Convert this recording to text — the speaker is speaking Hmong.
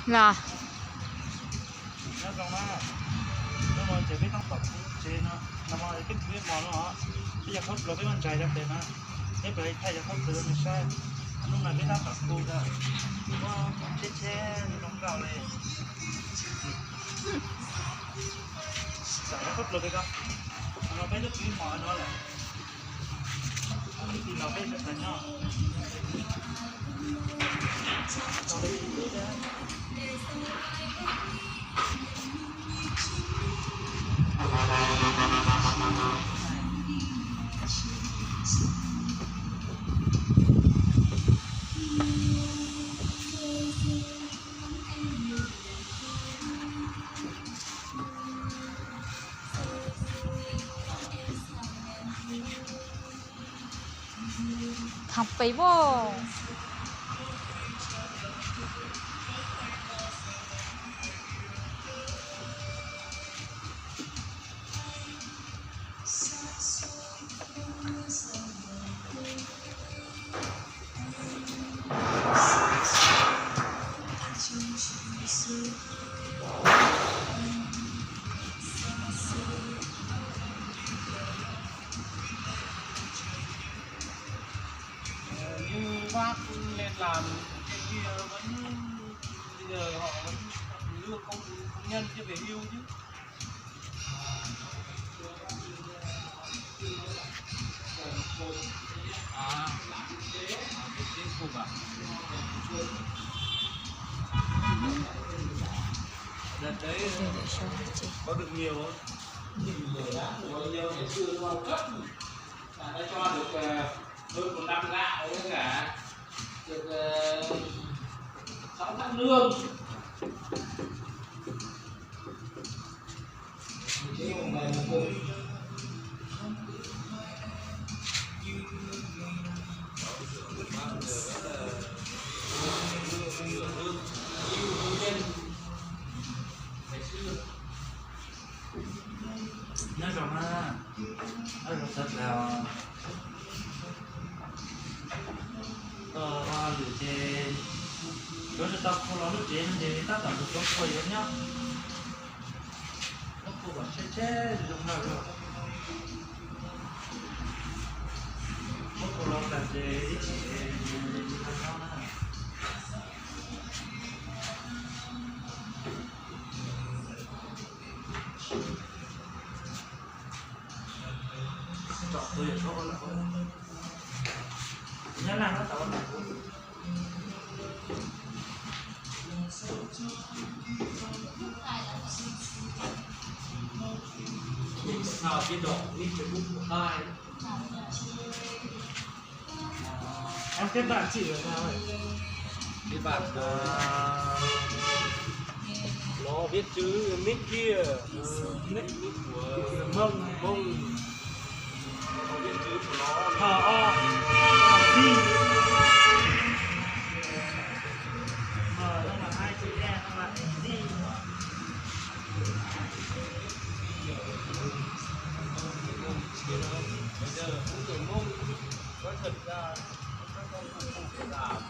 Los. Nyob zoo na, hnub no ces peb tab tom pub tsev no, no peb pub peb mos no, peb yog khaub dluag peb muab ntsais rau pem no, peb pem thaij yog khaub dluag rau nej saib. Hnub no peb tab tom pub, muab tsheb tsheb zoo nkauj li. Tam yog khaub dluag peb ko, no peb twb pub mos no lawm. Thov peb voj. Như bác lên làm trên kia vẫn, bây giờ họ vẫn lương công, công nhân chưa về hưu chứ. Có được nhiều không? Ngày xưa nó thấp, là nó cho được, ờ, hơn một năm gạo với cả được, ờ, sáu tháng lương. Nyob zoo na, nyob zoo sawv daws. Lwm ces yuav tsis tau kho los lub tsev no ces tab tom tus tuav kua yuav nyob. Muab kua kom tsheb tsheb zoo no los. Muab kua los tag ces ib chim tsis tau nyob na. Em kết bạn chị ở sao vậy? Kết bạn, à, nó viết chữ nick kia, ờ, nick, nick của Mông, Mông. Nó viết chữ của nó. Ờ, ờ. Di. Ờ, đó là hai chữ đen, đó là Di. Bây giờ cũng người Mông nói thật ra, các con không phải là